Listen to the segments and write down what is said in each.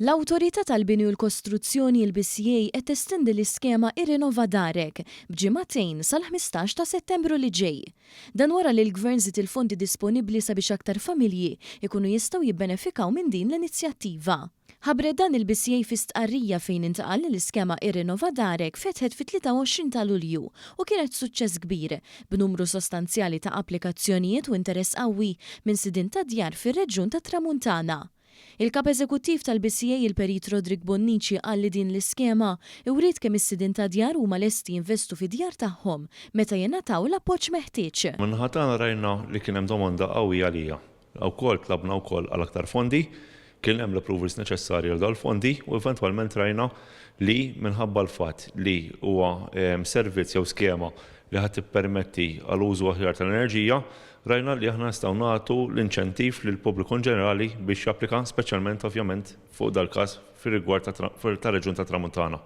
L-Awtorità tal-Bini u l-Kostruzzjoni, il-BCA, qed testendi l-iskema Irrinova Darek b'ġimagħtejn sal-15 ta' Settembru li ġej. Dan wara li l-Gvern żied il-fondi disponibbli sabiex aktar familji jkunu jistgħu jibbenefikaw minn din l-inizjattiva. Ħabbret dan il-BCA fi stqarrija fejn intqal li l-iskema Irrinova Darek fetħet fit-23 ta' Lulju u kienet suċċess kbir, b'numru sostanzjali ta' applikazzjonijiet u interess qawwi minn sidien ta' djar fir-reġjun tat-Tramuntana. Il-Kap Eżekuttiv tal-BCA il-Perit Roderick Bonnici qal li din l-iskema wriet kemm is-sidien ta' djar huma lesti jinvestu fid-djar tagħhom meta jingħataw l-appoġġ meħtieġ. Min-naħa tagħna rajna li kien hemm domanda qawwija għalija. Wkoll tlabna wkoll għal aktar fondi, kien hemm l-approvals neċessarji għal dawn il-fondi u eventwalment rajna li minħabba l-fatt li huwa servizz jew skema li ħa tippermetti għal użu aħjar tal-enerġija, rajna li aħna nistgħu nagħtu l-inċentiv lill-pubbliku in ġenerali biex japplika, speċjalment ovvjament fuq dal-każ fir-rigward tar-reġjun tat-Tramuntana.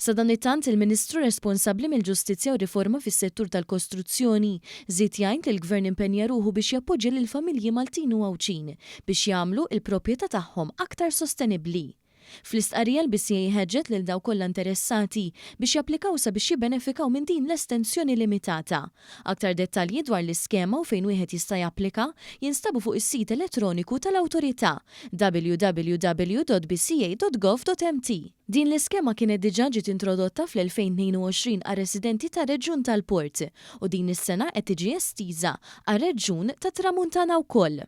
Sadanittant, il-Ministru responsabbli mill-Ġustizzja u Riforma fis-settur tal-kostruzzjoni żied jgħid li l-Gvern impenja ruħu biex jappoġġja lill-familji Maltin u Għawdxin biex jagħmlu il-proprjetà tagħhom aktar sostenibbli. Fl-istqarrija l-BCA ħeġġet lil dawk kollha interessati biex japplikaw sabiex jibbenefikaw minn din l-estensjoni limitata. Aktar dettalji dwar l-iskema u fejn wieħed jista' japplika jinstabu fuq is-sit elettroniku tal-awtorità www.bca.gov.mt. Din l-iskema kienet diġà ġiet introdotta fl-2022 għar-residenti tar-Reġjun tal-Port u din is-sena qed tiġi estiża għar-Reġjun tat-Tramuntana wkoll.